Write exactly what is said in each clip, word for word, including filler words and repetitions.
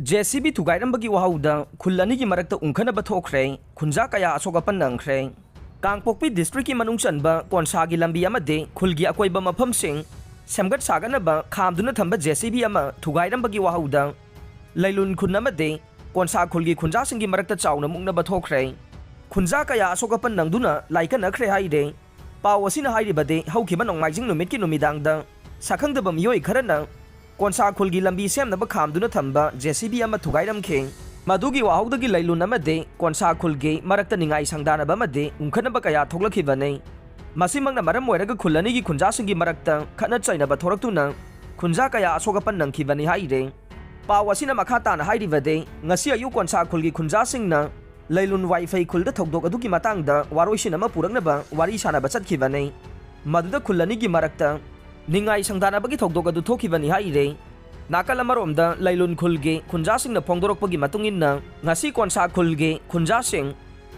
J C B ꯊꯨꯒꯥꯏꯔꯝꯕꯒꯤ ꯋꯥꯍꯧꯗ ꯈꯨꯜ ꯑꯅꯤꯒꯤ ꯃꯔꯛꯇ ꯎꯪꯈꯠꯅꯕ ꯊꯣꯛꯈ꯭ꯔꯦ, ꯈꯨꯟꯖꯥ ꯀꯌꯥ ꯑꯁꯣꯛ ꯑꯄꯟ ꯅꯪꯈ꯭ꯔꯦ꯫ ꯀꯥꯡꯄꯣꯛꯄꯤ ꯗꯤꯁꯇ꯭ꯔꯤꯛꯀꯤ ꯃꯅꯨꯡ ꯆꯟꯕ ꯀꯣꯟꯁꯥꯒꯤ ꯂꯝꯕꯤ ꯑꯃꯗꯤ ꯈꯨꯜꯒꯤ ꯑꯀꯣꯏꯕ ꯃꯐꯝꯁꯤꯡ ꯁꯦꯝꯒꯠ ꯁꯥꯒꯠꯅꯕ ꯈꯥꯝꯗꯨꯅ ꯊꯝꯕ ꯖꯦ ꯁꯤ ꯕꯤ ꯑꯃ ꯊꯨꯒꯥꯏꯔꯝꯕꯒꯤ ꯋꯥꯍꯧꯗ ꯂꯩꯂꯨꯟ ꯈꯨꯟ ꯑꯃꯗꯤ ꯀꯣꯟꯁꯥ ꯈꯨꯜꯒꯤ ꯈꯨꯟꯖꯥꯁꯤꯡꯒꯤ ꯃꯔꯛꯇ ꯆꯥꯎꯅ ꯃꯨꯛꯅꯕ ꯊꯣꯛꯈ꯭ꯔꯦ꯫ ꯈꯨꯟꯖꯥ ꯀꯌꯥ ꯑꯁꯣꯛ ꯑꯄꯟ ꯅꯪꯗꯨꯅ ꯂꯥꯏꯀꯠꯅꯈ꯭ꯔꯦ ꯍꯥꯏꯔꯦ꯫ ꯄꯥꯎ ꯑꯁꯤꯅ ꯍꯥꯏꯔꯤꯕꯗꯤ, ꯍꯧꯈꯤꯕ ꯅꯣꯡꯃꯥꯏꯖꯤꯡ ꯅꯨꯃꯤꯠꯀꯤ ꯅꯨꯃꯤꯗꯥꯡꯗ ꯁꯛꯈꯪꯗꯕ ꯃꯤꯑꯣꯏ ꯈꯔꯅ ꯀꯣꯟꯁꯥ ꯈꯨꯜꯒꯤ ꯂꯝꯕꯤ ꯁꯦꯝꯅꯕ ꯈꯥꯝꯗꯨꯅ ꯊꯝꯕ ꯖꯦ ꯁꯤ ꯕꯤ ꯑꯃ ꯊꯨꯒꯥꯏꯔꯝꯈꯤ꯫ ꯃꯗꯨꯒꯤ ꯋꯥꯍꯧꯗꯒꯤ ꯂꯩꯂꯨꯟ ꯑꯃꯗꯤ ꯀꯣꯟꯁꯥ ꯈꯨꯜꯒꯤ ꯃꯔꯛꯇ ꯅꯤꯡꯉꯥꯏ ꯁꯪꯗꯥꯅꯕ ꯑꯃꯗꯤ ꯎꯪꯈꯠꯅꯕ ꯀꯌꯥ ꯊꯣꯛꯂꯛꯈꯤꯕꯅꯤ꯫ ꯃꯁꯤꯃꯛꯅ ꯃꯔꯝ ꯑꯣꯏꯔꯒ ꯈꯨꯜ ꯑꯅꯤꯒꯤ ꯈꯨꯟꯖꯥꯁꯤꯡꯒꯤ ꯃꯔꯛꯇ ꯈꯠꯅ ꯆꯩꯅꯕ ꯊꯣꯔꯛꯇꯨꯅ ꯈꯨꯟꯖꯥ ꯀꯌꯥ ꯑꯁꯣꯛ ꯑꯄꯟ ꯅꯪꯈꯤꯕꯅꯤ ꯍꯥꯏꯔꯦ꯫ ꯄꯥꯎ ꯑꯁꯤꯅ ꯃꯈꯥ ꯇꯥꯅ ꯍꯥꯏꯔꯤꯕꯗꯤ, ꯉꯁꯤ ꯑꯌꯨꯛ ꯀꯣꯟꯁꯥ ꯈꯨꯜꯒꯤ ꯈꯨꯟꯖꯥꯁꯤꯡꯅ ꯂꯩꯂꯨꯟ ꯋꯥꯏꯐꯩ ꯈꯨꯜꯗ ꯊꯧꯗꯣꯛ ꯑꯗꯨꯒꯤ ꯃꯇꯥꯡꯗ ꯋꯥꯔꯣꯏꯁꯤꯟ ꯑꯃ ꯄꯨꯔꯛꯅꯕ ꯋꯥꯔꯤ ꯁꯥꯟꯅꯕ ꯆꯠꯈꯤꯕꯅꯤ꯫ ꯃꯗꯨꯗ ꯈꯨꯜ ꯑꯅꯤꯒꯤ ꯃꯔꯛꯇ ꯅꯤꯡꯉꯥꯏ ꯁꯪꯗꯥꯅꯕꯒꯤ ꯊꯧꯗꯣꯛ ꯑꯗꯨ ꯊꯣꯛꯈꯤꯕꯅꯤ ꯍꯥꯏꯔꯦ꯫ ꯅꯥꯀꯜ ꯑꯃꯔꯣꯝꯗ ꯂꯩꯂꯨꯟ ꯈꯨꯜꯒꯤ ꯈꯨꯟꯖꯥꯁꯤꯡꯅ ꯐꯣꯡꯗꯣꯔꯛꯄꯒꯤ ꯃꯇꯨꯡ ꯏꯟꯅ, ꯉꯁꯤ ꯀꯣꯟꯁꯥ ꯈꯨꯜꯒꯤ ꯈꯨꯟꯖꯥꯁꯤꯡ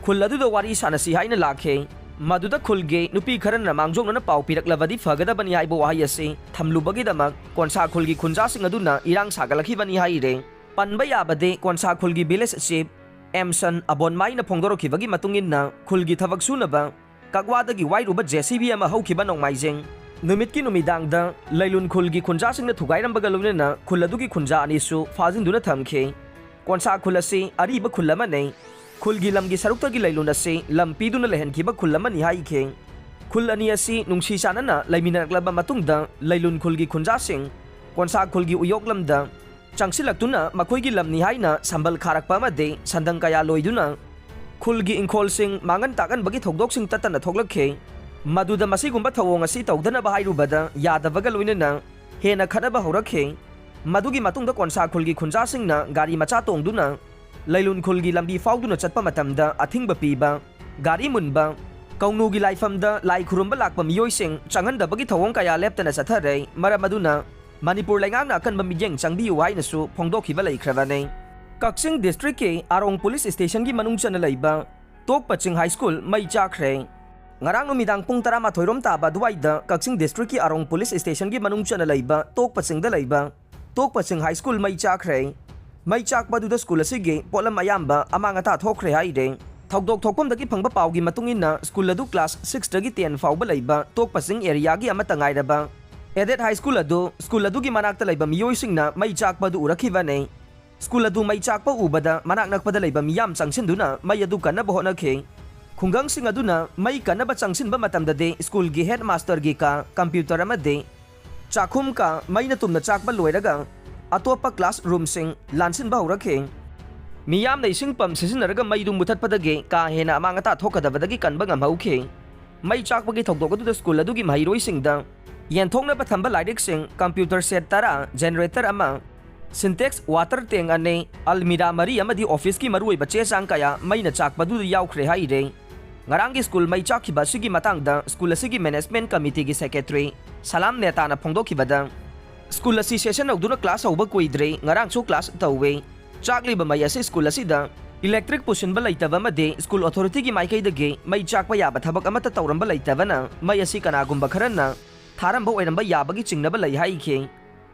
ꯈꯨꯜ ꯑꯗꯨꯗ ꯋꯥꯔꯤ ꯁꯥꯟꯅꯁꯤ ꯍꯥꯏꯅ ꯂꯥꯛꯈꯤ꯫ ꯃꯗꯨꯗ ꯈꯨꯜꯒꯤ ꯅꯨꯄꯤ ꯈꯔꯅ ꯃꯥꯡꯖꯧꯅꯅ ꯄꯥꯎ ꯄꯤꯔꯛꯂꯕꯗꯤ ꯐꯒꯗꯕꯅꯤ ꯍꯥꯏꯕ ꯋꯥꯍꯩ ꯑꯁꯤ ꯊꯝꯂꯨꯕꯒꯤꯗꯃꯛ ꯀꯣꯟꯁꯥ ꯈꯨꯜꯒꯤ ꯈꯨꯟꯖꯥꯁꯤꯡ ꯑꯗꯨꯅ ꯏꯔꯥꯡ ꯁꯥꯒꯠꯂꯛꯈꯤꯕꯅꯤ ꯍꯥꯏꯔꯦ꯫ ꯄꯟꯕ ꯌꯥꯕꯗꯤ, ꯀꯣꯟꯁꯥ ꯈꯨꯜꯒꯤ ꯚꯤꯂꯦꯖ ꯆꯤꯐ ꯑꯦꯝꯁꯟ ꯑꯕꯣꯟꯃꯥꯏꯅ ꯐꯣꯡꯗꯣꯔꯛꯈꯤꯕꯒꯤ ꯃꯇꯨꯡ ꯏꯟꯅ, ꯈꯨꯜꯒꯤ ꯊꯕꯛ ꯁꯨꯅꯕ ꯀꯛꯋꯥꯗꯒꯤ ꯋꯥꯏꯔꯨꯕ ꯖꯦ ꯁꯤ ꯕꯤ ꯑꯃ ꯍꯧꯈꯤꯕ ꯅꯣꯡꯃꯥꯏꯖꯤꯡ ꯅꯨꯃꯤꯠꯀꯤ ꯅꯨꯃꯤꯗꯥꯡꯗ ꯂꯩꯂꯨꯟ ꯈꯨꯜꯒꯤ ꯈꯨꯟꯖꯥꯁꯤꯡꯅ ꯊꯨꯒꯥꯏꯔꯝꯕꯒ ꯂꯣꯏꯅꯅ ꯈꯨꯜ ꯑꯗꯨꯒꯤ ꯈꯨꯟꯖꯥ ꯑꯅꯤꯁꯨ ꯐꯥꯖꯤꯟꯗꯨꯅ ꯊꯝꯈꯤ꯫ ꯀꯣꯟꯁꯥ ꯈꯨꯜ ꯑꯁꯤ ꯑꯔꯤꯕ ꯈꯨꯜ ꯑꯃꯅꯤ꯫ ꯈꯨꯜꯒꯤ ꯂꯝꯒꯤ ꯁꯔꯨꯛꯇꯒꯤ ꯂꯩꯂꯨꯟ ꯑꯁꯤ ꯂꯝ ꯄꯤꯗꯨꯅ ꯂꯩꯍꯟꯈꯤꯕ ꯈꯨꯜ ꯑꯃꯅꯤ ꯍꯥꯏꯈꯤ꯫ ꯈꯨꯜ ꯑꯅꯤ ꯑꯁꯤ ꯅꯨꯡꯁꯤ ꯆꯥꯟꯅꯅ ꯂꯩꯃꯤꯟꯅꯔꯛꯂꯕ ꯃꯇꯨꯡꯗ, ꯂꯩꯂꯨꯟ ꯈꯨꯜꯒꯤ ꯈꯨꯟꯖꯥꯁꯤꯡ ꯀꯣꯟꯁꯥ ꯈꯨꯜꯒꯤ ꯎꯌꯣꯛꯂꯝꯗ ꯆꯪꯁꯤꯜꯂꯛꯇꯨꯅ ꯃꯈꯣꯏꯒꯤ ꯂꯝꯅꯤ ꯍꯥꯏꯅ ꯁꯝꯕꯜ ꯈꯥꯔꯛꯄ ꯑꯃꯗꯤ ꯁꯟꯗꯪ ꯀꯌꯥ ꯂꯣꯏꯗꯨꯅ ꯈꯨꯜꯒꯤ ꯏꯪꯈꯣꯜꯁꯤꯡ ꯃꯥꯡꯍꯟ ꯇꯥꯛꯍꯟꯕꯒꯤ ꯊꯧꯗꯣꯛꯁꯤꯡ ꯇꯠꯇꯅ ꯊꯣꯛꯂꯛꯈꯤ꯫ ꯃꯗꯨꯗ ꯃꯁꯤꯒꯨꯝꯕ ꯊꯧꯑꯣꯡ ꯑꯁꯤ ꯇꯧꯗꯅꯕ ꯍꯥꯏꯔꯨꯕꯗ ꯌꯥꯗꯕꯒ ꯂꯣꯏꯅꯅ ꯍꯦꯟꯅ ꯈꯠꯅꯕ ꯍꯧꯔꯛꯈꯤ꯫ ꯃꯗꯨꯒꯤ ꯃꯇꯨꯡꯗ ꯀꯣꯟꯁꯥ ꯈꯨꯜꯒꯤ ꯈꯨꯟꯖꯥꯁꯤꯡꯅ ꯒꯥꯔꯤ ꯃꯆꯥ ꯇꯣꯡꯗꯨꯅ ꯂꯩꯂꯨꯟ ꯈꯨꯜꯒꯤ ꯂꯝꯕꯤ ꯐꯥꯎꯗꯨꯅ ꯆꯠꯄ ꯃꯇꯝꯗ ꯑꯊꯤꯡꯕ ꯄꯤꯕ, ꯒꯥꯔꯤ ꯃꯨꯟꯕ, ꯀꯧꯅꯨꯒꯤ ꯂꯥꯏꯐꯝꯗ ꯂꯥꯏ ꯈꯨꯔꯨꯝꯕ ꯂꯥꯛꯄ ꯃꯤꯑꯣꯏꯁꯤꯡ ꯆꯪꯍꯟꯗꯕꯒꯤ ꯊꯧꯑꯣꯡ ꯀꯌꯥ ꯂꯦꯞꯇꯅ ꯆꯠꯊꯔꯦ꯫ ꯃꯔꯝ ꯑꯗꯨꯅ ꯃꯅꯤꯄꯨꯔ ꯂꯩꯉꯥꯛꯅ ꯑꯀꯟꯕ ꯃꯤꯠꯌꯦꯡ ꯆꯪꯕꯤꯌꯨ ꯍꯥꯏꯅꯁꯨ ꯐꯣꯡꯗꯣꯛꯈꯤꯕ ꯂꯩꯈ꯭ꯔꯕꯅꯤ꯫ ꯀꯛꯆꯤꯡ ꯗꯤꯁꯇ꯭ꯔꯤꯛꯀꯤ ꯑꯥꯔꯣꯡ ꯄꯨꯂꯤꯁ ꯁ꯭ꯇꯦꯁꯟꯒꯤ ꯃꯅꯨꯡ ꯆꯟꯅ ꯂꯩꯕ ꯇꯣꯛ ꯄꯆꯤꯡ ꯍꯥꯏ ꯁ꯭ꯀꯨꯜ ꯃꯩ ꯆꯥꯈ꯭ꯔꯦ꯫ ꯉꯔꯥꯡ ꯅꯨꯃꯤꯗꯥꯡ ꯄꯨꯡ ꯇꯔꯥꯃꯥꯊꯣꯏ ꯔꯣꯝ ꯇꯥꯕ ꯑꯗꯨꯋꯥꯏꯗ ꯀꯛꯆꯤꯡ ꯗꯤꯁꯇ꯭ꯔꯤꯛꯀꯤ ꯑꯥꯔꯣꯡ ꯄꯨꯂꯤꯁ ꯁ꯭ꯇꯦꯁꯟꯒꯤ ꯃꯅꯨꯡ ꯆꯟꯅ ꯂꯩꯕ ꯇꯣꯛ ꯄꯆꯤꯡꯗ ꯂꯩꯕ ꯇꯣꯛ ꯄꯆꯤꯡ ꯍꯥꯏ ꯁ꯭ꯀꯨꯜ ꯃꯩ ꯆꯥꯈ꯭ꯔꯦ꯫ ꯃꯩ ꯆꯥꯛꯄ ꯑꯗꯨꯗ ꯁ꯭ꯀꯨꯜ ꯑꯁꯤꯒꯤ ꯄꯣꯠꯂꯝ ꯑꯌꯥꯝꯕ ꯑꯃꯥꯡ ꯑꯇꯥ ꯊꯣꯛꯈ꯭ꯔꯦ ꯍꯥꯏꯔꯦ꯫ ꯊꯧꯗꯣꯛ ꯊꯣꯛꯐꯝꯗꯒꯤ ꯐꯪꯕ ꯄꯥꯎꯒꯤ ꯃꯇꯨꯡ ꯏꯟꯅ, ꯁ꯭ꯀꯨꯜ ꯑꯗꯨ ꯀ꯭ꯂꯥꯁ ꯁꯤꯛꯁꯇꯒꯤ ꯇꯦꯟ ꯐꯥꯎꯕ ꯂꯩꯕ ꯇꯣꯛꯄꯁꯤꯡ ꯑꯦꯔꯤꯌꯥꯒꯤ ꯑꯃꯠꯇ ꯉꯥꯏꯔꯕ ꯑꯦꯗꯦꯠ ꯍꯥꯏ ꯁ꯭ꯀꯨꯜ ꯑꯗꯨ, ꯁ꯭ꯀꯨꯜ ꯑꯗꯨꯒꯤ ꯃꯅꯥꯛꯇ ꯂꯩꯕ ꯃꯤꯑꯣꯏꯁꯤꯡꯅ ꯃꯩ ꯆꯥꯛꯄ ꯑꯗꯨ ꯎꯔꯛꯈꯤꯕꯅꯤ꯫ ꯁ꯭ꯀꯨꯜ ꯑꯗꯨ ꯃꯩ ꯆꯥꯛꯄ ꯎꯕꯗ ꯃꯅꯥꯛ ꯅꯛꯄꯗ ꯂꯩꯕ ꯃꯤꯌꯥꯝ ꯆꯪꯁꯤꯟꯗꯨꯅ ꯃꯩ ꯑꯗꯨ ꯀꯟꯅꯕ ꯍꯣꯠꯅꯈꯤ꯫ ꯈꯨꯡꯒꯪꯁꯤꯡ ꯑꯗꯨꯅ ꯃꯩ ꯀꯟꯅꯕ ꯆꯪꯁꯤꯟꯕ ꯃꯇꯝꯗꯗꯤ ꯁ꯭ꯀꯨꯜꯒꯤ ꯍꯦꯗ ꯃꯥꯁꯇꯔꯒꯤ ꯀꯥ, ꯀꯝꯄ꯭ꯌꯨꯇꯔ ꯑꯃꯗꯤ ꯆꯥꯛꯈꯨꯝ ꯀꯥ ꯃꯩꯅ ꯇꯨꯝꯅ ꯆꯥꯛꯄ ꯂꯣꯏꯔꯒ ꯑꯇꯣꯞꯄ ꯀ꯭ꯂꯥꯁ ꯔꯨꯝꯁꯤꯡ ꯂꯥꯟꯁꯤꯟꯕ ꯍꯧꯔꯛꯈꯤ꯫ ꯃꯤꯌꯥꯝꯅ ꯏꯁꯤꯡ ꯄꯝ ꯁꯤꯖꯤꯟꯅꯔꯒ ꯃꯩꯗꯨ ꯃꯨꯊꯠꯄꯗꯒꯤ ꯀꯥ ꯍꯦꯟꯅ ꯑꯃꯥꯡ ꯑꯇꯥ ꯊꯣꯛꯀꯗꯕꯗꯒꯤ ꯀꯟꯕ ꯉꯝꯍꯧꯈꯤ꯫ ꯃꯩ ꯆꯥꯛꯄꯒꯤ ꯊꯧꯗꯣꯛ ꯑꯗꯨꯗ ꯁ꯭ꯀꯨꯜ ꯑꯗꯨꯒꯤ ꯃꯍꯩꯔꯣꯏꯁꯤꯡꯗ ꯌꯦꯟꯊꯣꯛꯅꯕ ꯊꯝꯕ ꯂꯥꯏꯔꯤꯛꯁꯤꯡ, ꯀꯝꯄ꯭ꯌꯨꯇꯔ ꯁꯦꯠ ꯇꯔꯥ, ꯖꯦꯅꯦꯔꯦꯇꯔ ꯑꯃ, ꯁꯤꯟꯇꯦꯛꯁ ꯋꯥꯇꯔ ꯇꯦꯡ ꯑꯅꯤ, ꯑꯜꯃꯤꯔꯥ ꯃꯔꯤ ꯑꯃꯗꯤ ꯑꯣꯐꯤꯁꯀꯤ ꯃꯔꯨꯑꯣꯏꯕ ꯆꯦ ꯆꯥꯡ ꯀꯌꯥ ꯃꯩꯅ ꯆꯥꯛꯄꯗꯨꯗ ꯌꯥꯎꯈ꯭ꯔꯦ ꯍꯥꯏꯔꯦ꯫ ꯉꯔꯥꯡꯒꯤ ꯁ꯭ꯀꯨꯜ ꯃꯩ ꯆꯥꯛꯈꯤꯕ ꯑꯁꯤꯒꯤ ꯃꯇꯥꯡꯗ ꯁ꯭ꯀꯨꯜ ꯑꯁꯤꯒꯤ ꯃꯦꯅꯦꯖꯃꯦꯟꯠ ꯀꯃꯤꯇꯤꯒꯤ ꯁꯦꯀ꯭ꯔꯦꯇꯔꯤ ꯁꯂꯥꯝ ꯅꯦꯇꯥꯅ ꯐꯣꯡꯗꯣꯛꯈꯤꯕꯗ, ꯁ꯭ꯀꯨꯜ ꯑꯁꯤ ꯁꯦꯁꯟ ꯍꯧꯗꯨꯅ ꯀ꯭ꯂꯥꯁ ꯍꯧꯕ ꯀꯨꯏꯗ꯭ꯔꯤ, ꯉꯔꯥꯡꯁꯨ ꯀ꯭ꯂꯥꯁ ꯇꯧꯋꯤ꯫ ꯆꯥꯛꯂꯤꯕ ꯃꯩ ꯑꯁꯤ ꯁ꯭ꯀꯨꯜ ꯑꯁꯤꯗ ꯏꯂꯦꯛꯇ꯭ꯔꯤꯛ ꯄꯨꯁꯤꯟꯕ ꯂꯩꯇꯕ ꯑꯃꯗꯤ ꯁ꯭ꯀꯨꯜ ꯑꯣꯊꯣꯔꯤꯇꯤꯒꯤ ꯃꯥꯏꯀꯩꯗꯒꯤ ꯃꯩ ꯆꯥꯛꯄ ꯌꯥꯕ ꯊꯕꯛ ꯑꯃꯠꯇ ꯇꯧꯔꯝꯕ ꯂꯩꯇꯕꯅ ꯃꯩ ꯑꯁꯤ ꯀꯅꯥꯒꯨꯝꯕ ꯈꯔꯅ ꯊꯥꯔꯝꯕ ꯑꯣꯏꯔꯝꯕ ꯌꯥꯕꯒꯤ ꯆꯤꯡꯅꯕ ꯂꯩ ꯍꯥꯏꯈꯤ꯫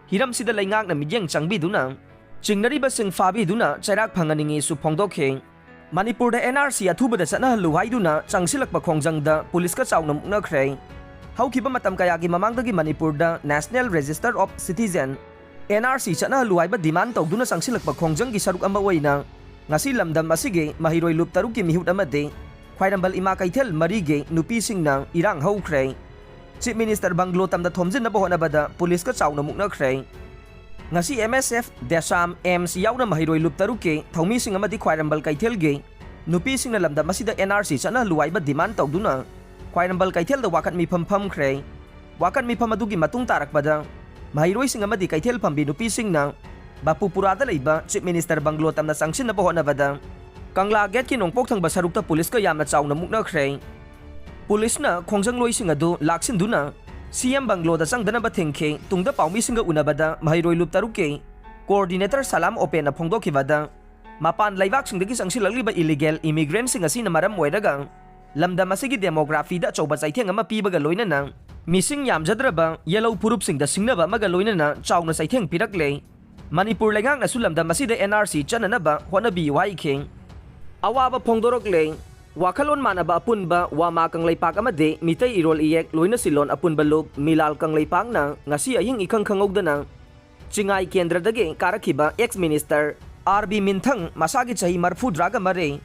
ꯍꯤꯔꯝꯁꯤꯗ ꯂꯩꯉꯥꯛꯅ ꯃꯤꯠꯌꯦꯡ ꯆꯪꯕꯤꯗꯨꯅ ꯆꯤꯡꯅꯔꯤꯕꯁꯤꯡ ꯐꯥꯕꯤꯗꯨꯅ ꯆꯩꯔꯥꯛ ꯐꯪꯍꯟꯅꯤꯡꯏꯁꯨ ꯐꯣꯡꯗꯣꯛꯈꯤ꯫ ꯃꯅꯤꯄꯨꯔꯗ ꯑꯦꯟ ꯑꯥꯔ ꯁꯤ ꯑꯊꯨꯕꯗ ꯆꯠꯅꯍꯜꯂꯨ ꯍꯥꯏꯗꯨꯅ ꯆꯪꯁꯤꯜꯂꯛꯄ ꯈꯣꯡꯖꯪꯗ ꯄꯨꯂꯤꯁꯀ ꯆꯥꯎꯅ ꯃꯨꯛꯅꯈ꯭ꯔꯦ꯫ ꯍꯧꯈꯤꯕ ꯃꯇꯝ ꯀꯌꯥꯒꯤ ꯃꯃꯥꯡꯗꯒꯤ ꯃꯅꯤꯄꯨꯔꯗ National Register of Citizen, N R C, ꯆꯠꯅꯍꯜꯂꯨ ꯍꯥꯏꯕ ꯗꯤꯃꯥꯟ ꯇꯧꯗꯨꯅ ꯆꯪꯁꯤꯜꯂꯛꯄ ꯈꯣꯡꯖꯪꯒꯤ ꯁꯔꯨꯛ ꯑꯃ ꯑꯣꯏꯅ ꯉꯁꯤ ꯂꯝꯗꯝ ꯑꯁꯤꯒꯤ ꯃꯍꯩꯔꯣꯏ ꯂꯨꯞ ꯇꯔꯨꯛꯀꯤ ꯃꯤꯍꯨꯠ ꯑꯃꯗꯤ ꯈ꯭ꯋꯥꯏꯔꯝꯕꯜ ꯏꯃꯥ ꯀꯩꯊꯦꯜ ꯃꯔꯤꯒꯤ ꯅꯨꯄꯤꯁꯤꯡꯅ ꯏꯔꯥꯡ ꯍꯧꯈ꯭ꯔꯦ꯫ ꯆꯤꯐ ꯃꯤꯅꯤꯁꯇꯔ ꯕꯪꯒ꯭ꯂꯣ ꯇꯝꯗ ꯊꯣꯝꯖꯤꯟꯅꯕ ꯍꯣꯠꯅꯕꯗ ꯄꯨꯂꯤꯁꯀ ꯆꯥꯎꯅ ꯃꯨꯛꯅꯈ꯭ꯔꯦ꯫ ꯉꯁꯤ M S F, ꯗꯦꯁꯥꯝ, ꯑꯦꯝꯁ ꯌꯥꯎꯅ ꯃꯍꯩꯔꯣꯏ ꯂꯨꯞ ꯇꯔꯨꯛꯀꯤ ꯊꯧꯃꯤꯁꯤꯡ ꯑꯃꯗꯤ ꯈ꯭ꯋꯥꯏꯔꯝꯕꯜ ꯀꯩꯊꯦꯜꯒꯤ ꯅꯨꯄꯤꯁꯤꯡꯅ ꯂꯝꯗꯝ ꯑꯁꯤꯗ N R C ꯆꯠꯅꯍꯜꯂꯨ ꯍꯥꯏꯕ ꯗꯤꯃꯥꯟ ꯇꯧꯗꯨꯅ ꯈ꯭ꯋꯥꯏꯔꯝꯕꯜ ꯀꯩꯊꯦꯜꯗ ꯋꯥꯀꯠ ꯃꯤꯐꯝ ꯐꯝꯈ꯭ꯔꯦ꯫ ꯋꯥꯀꯠ ꯃꯤꯐꯝ ꯑꯗꯨꯒꯤ ꯃꯇꯨꯡ ꯇꯥꯔꯛꯄꯗ ꯃꯍꯩꯔꯣꯏꯁꯤꯡ ꯑꯃꯗꯤ ꯀꯩꯊꯦꯜ ꯐꯝꯕꯤ ꯅꯨꯄꯤꯁꯤꯡꯅ ꯕꯥꯄꯨꯄꯨꯔꯥꯗ ꯂꯩꯕ ꯆꯤꯐ ꯃꯤꯅꯤꯁꯇꯔ ꯕꯪꯒ꯭ꯂꯣ ꯇꯝꯅ ꯆꯪꯁꯤꯟꯅꯕ ꯍꯣꯠꯅꯕꯗ ꯀꯪꯂꯥ ꯒꯦꯠꯀꯤ ꯅꯣꯡꯄꯣꯛ ꯊꯪꯕ ꯁꯔꯨꯛꯇ ꯄꯨꯂꯤꯁꯀ ꯌꯥꯝꯅ ꯆꯥꯎꯅ ꯃꯨꯛꯅꯈ꯭ꯔꯦ꯫ ꯄꯨꯂꯤꯁꯅ ꯈꯣꯡꯖꯪꯂꯣꯏꯁꯤꯡ ꯑꯗꯨ ꯂꯥꯛꯁꯤꯟꯗꯨꯅ C M ꯕꯪꯒ꯭ꯂꯣꯗ ꯆꯪꯗꯅꯕ ꯊꯤꯡꯈꯤ꯫ ꯇꯨꯡꯗ ꯄꯥꯎꯃꯤꯁꯤꯡꯒ ꯎꯅꯕꯗ ꯃꯍꯩꯔꯣꯏ ꯂꯨꯞ ꯇꯔꯨꯛꯀꯤ ꯀꯣꯑꯣꯔꯗꯤꯅꯦꯇꯔ ꯁꯂꯥꯝ ꯑꯣꯄꯦꯟꯅ ꯐꯣꯡꯗꯣꯛꯈꯤꯕꯗ, ꯃꯄꯥꯟ ꯂꯩꯕꯥꯛꯁꯤꯡꯗꯒꯤ ꯆꯪꯁꯤꯜꯂꯛꯂꯤꯕ ꯏꯂꯤꯒꯦꯜ ꯏꯃꯤꯒ꯭ꯔꯦꯟꯠꯁꯤꯡ ꯑꯁꯤꯅ ꯃꯔꯝ ꯑꯣꯏꯔꯒ ꯂꯝꯗꯝ ꯑꯁꯤꯒꯤ ꯗꯦꯃꯣꯒ꯭ꯔꯥꯐꯤꯗ ꯑꯆꯧꯕ ꯆꯩꯊꯦꯡ ꯑꯃ ꯄꯤꯕꯒ ꯂꯣꯏꯅꯅ ꯃꯤꯁꯤꯡ ꯌꯥꯝꯖꯗ꯭ꯔꯕ ꯌꯦꯜꯍꯧ ꯐꯨꯔꯨꯞꯁꯤꯡꯗ ꯁꯤꯡꯅꯕ ꯑꯃꯒ ꯂꯣꯏꯅꯅ ꯆꯥꯎꯅ ꯆꯩꯊꯦꯡ ꯄꯤꯔꯛꯂꯦ꯫ ꯃꯅꯤꯄꯨꯔ ꯂꯩꯉꯥꯛꯅꯁꯨ ꯂꯝꯗꯝ ꯑꯁꯤꯗ ꯑꯦꯟ ꯑꯥꯔ ꯁꯤ ꯆꯠꯅꯅꯕ ꯍꯣꯠꯅꯕꯤꯌꯨ ꯍꯥꯏꯈꯤ꯫ ꯑꯋꯥꯕ ꯐꯣꯡꯗꯣꯔꯛꯂꯦ꯫ ꯋꯥꯈꯜꯂꯣꯟ ꯃꯥꯟꯅꯕ ꯑꯄꯨꯟꯕ ꯋꯥꯃꯥ ꯀꯪꯂꯩꯄꯥꯛ ꯑꯃꯗꯤ ꯃꯤꯇꯩ ꯏꯔꯣꯜ ꯏꯌꯦꯛ ꯂꯣꯏꯅ ꯁꯤꯜꯂꯣꯟ ꯑꯄꯨꯟꯕ ꯂꯨꯞ ꯃꯤꯂꯥꯜ ꯀꯪꯂꯩꯄꯥꯛꯅ ꯉꯁꯤ ꯑꯍꯤꯡ ꯏꯈꯪ ꯈꯪꯍꯧꯗꯅ ꯆꯤꯡꯉꯥꯏ ꯀꯦꯟꯗ꯭ꯔꯗꯒꯤ ꯀꯥꯔꯛꯈꯤꯕ ex minister R B Minthang, ꯃꯁꯥꯒꯤ ꯆꯍꯤ ꯃꯔꯤꯐꯨꯇꯔꯥꯒ ꯃꯔꯤ,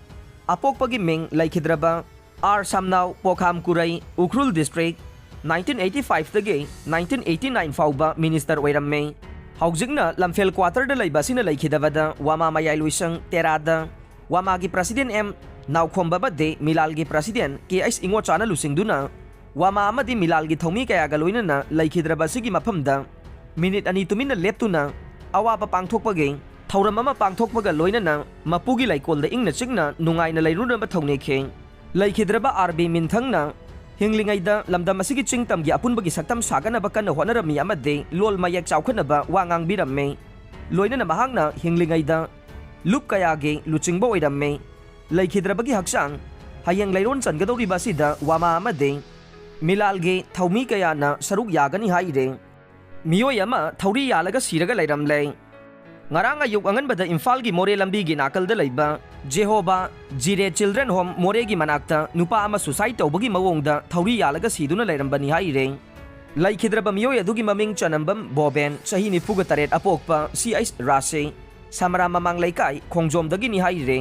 ꯑꯄꯣꯛꯄꯒꯤ ꯃꯤꯡ ꯂꯩꯈꯤꯗ꯭ꯔꯕ R Samnao, Pokham Kurei, Ukhrul district, nineteen eighty ꯐꯥꯏꯚꯇꯒꯤ ꯅꯥꯏꯟꯇꯤꯟ ꯑꯩꯠꯇꯤ ꯅꯥꯏꯟ ꯐꯥꯎꯕ ꯃꯤꯅꯤꯁꯇꯔ ꯑꯣꯏꯔꯝꯃꯤ꯫ ꯍꯧꯖꯤꯛꯅ ꯂꯝꯐꯦꯜ ꯀ꯭ꯋꯥꯇꯔꯗ ꯂꯩꯕ ꯑꯁꯤꯅ ꯂꯩꯈꯤꯗꯕꯗ ꯋꯥꯃꯥ ꯃꯌꯥꯏ ꯂꯣꯏꯁꯪ ꯇꯦꯔꯥꯗ ꯋꯥꯃꯥꯒꯤ ꯄ꯭ꯔꯁꯤꯗꯦꯟ ꯑꯦꯝ ꯅꯥꯎꯈꯣꯝꯕ ꯑꯃꯗꯤ ꯃꯤꯂꯥꯜꯒꯤ ꯄ꯭ꯔꯁꯤꯗꯦꯟ ꯀꯦ ꯑꯩꯆ ꯏꯉꯣꯆꯥꯅ ꯂꯨꯆꯤꯡꯗꯨꯅ ꯋꯥꯃꯥ ꯑꯃꯗꯤ ꯃꯤꯂꯥꯜꯒꯤ ꯊꯧꯃꯤ ꯀꯌꯥꯒ ꯂꯣꯏꯅꯅ ꯂꯩꯈꯤꯗ꯭ꯔꯕ ꯑꯁꯤꯒꯤ ꯃꯐꯝꯗ ꯃꯤꯅꯤꯠ ꯑꯅꯤ ꯇꯨꯃꯤꯟꯅ ꯂꯦꯞꯇꯨꯅ ꯑꯋꯥꯕ ꯄꯥꯡꯊꯣꯛꯄꯒꯤ ꯊꯧꯔꯝ ꯑꯃ ꯄꯥꯡꯊꯣꯛꯄꯒ ꯂꯣꯏꯅꯅ ꯃꯄꯨꯒꯤ ꯂꯩꯀꯣꯜꯗ ꯏꯪꯅ ꯆꯤꯛꯅ ꯅꯨꯡꯉꯥꯏꯅ ꯂꯩꯔꯨꯅꯕ ꯊꯧꯅꯤꯈꯤ꯫ ꯂꯩꯈꯤꯗ꯭ꯔꯕ ꯑꯥꯔ ꯕꯤ ꯃꯤꯟꯊꯪꯅ ꯍꯤꯡꯂꯤꯉꯩꯗ ꯂꯝꯗꯝ ꯑꯁꯤꯒꯤ ꯆꯤꯡ ꯇꯝꯒꯤ ꯑꯄꯨꯟꯕꯒꯤ ꯁꯛꯇꯝ ꯁꯥꯒꯠꯅꯕ ꯀꯟꯅ ꯍꯣꯠꯅꯔꯝꯃꯤ ꯑꯃꯗꯤ ꯂꯣꯜ ꯃꯌꯦꯛ ꯆꯥꯎꯈꯠꯅꯕ ꯋꯥ ꯉꯥꯡꯕꯤꯔꯝꯃꯤ꯫ ꯂꯣꯏꯅꯅ ꯃꯍꯥꯛꯅ ꯍꯤꯡꯂꯤꯉꯩꯗ ꯂꯨꯞ ꯀꯌꯥꯒꯤ ꯂꯨꯆꯤꯡꯕ ꯑꯣꯏꯔꯝꯃꯤ꯫ ꯂꯩꯈꯤꯗ꯭ꯔꯕꯒꯤ ꯍꯛꯆꯥꯡ ꯍꯌꯦꯡ ꯂꯩꯔꯣꯟ ꯆꯟꯒꯗꯧꯔꯤꯕ ꯑꯁꯤꯗ ꯋꯥꯃꯥ ꯑꯃꯗꯤ ꯃꯤꯂꯥꯜꯒꯤ ꯊꯧꯃꯤ ꯀꯌꯥꯅ ꯁꯔꯨꯛ ꯌꯥꯒꯅꯤ ꯍꯥꯏꯔꯦ꯫ ꯃꯤꯑꯣꯏ ꯑꯃ ꯊꯧꯔꯤ ꯌꯥꯜꯂꯒ ꯁꯤꯔꯒ ꯂꯩꯔꯝꯂꯦ꯫ ꯉꯔꯥꯡ ꯑꯌꯨꯛ ꯑꯉꯟꯕꯗ ꯏꯝꯐꯥꯜꯒꯤ ꯃꯣꯔꯦ ꯂꯝꯕꯤꯒꯤ ꯅꯥꯀꯜꯗ ꯂꯩꯕ ꯖꯦꯍꯣꯕꯥ ꯖꯤꯔꯦ ꯆꯤꯜꯗ꯭ꯔꯦꯟ ꯍꯣꯝ ꯃꯣꯔꯦꯒꯤ ꯃꯅꯥꯛꯇ ꯅꯨꯄꯥ ꯑꯃ ꯁꯨꯁꯥꯏꯗ ꯇꯧꯕꯒꯤ ꯃꯑꯣꯡꯗ ꯊꯧꯔꯤ ꯌꯥꯜꯂꯒ ꯁꯤꯗꯨꯅ ꯂꯩꯔꯝꯕꯅꯤ ꯍꯥꯏꯔꯦ꯫ ꯂꯩꯈꯤꯗ꯭ꯔꯕ ꯃꯤꯑꯣꯏ ꯑꯗꯨꯒꯤ ꯃꯃꯤꯡ ꯆꯅꯝꯕꯝ ꯕꯣꯕꯦꯟ, ꯆꯍꯤ ꯅꯤꯐꯨꯒ ꯇꯔꯦꯠ, ꯑꯄꯣꯛꯄ ꯁꯤ ꯑꯩꯆ ꯔꯥꯁꯦ, ꯁꯃꯔꯥ ꯃꯃꯥꯡ ꯂꯩꯀꯥꯏ, ꯈꯣꯡꯖꯣꯝꯗꯒꯤꯅꯤ ꯍꯥꯏꯔꯦ꯫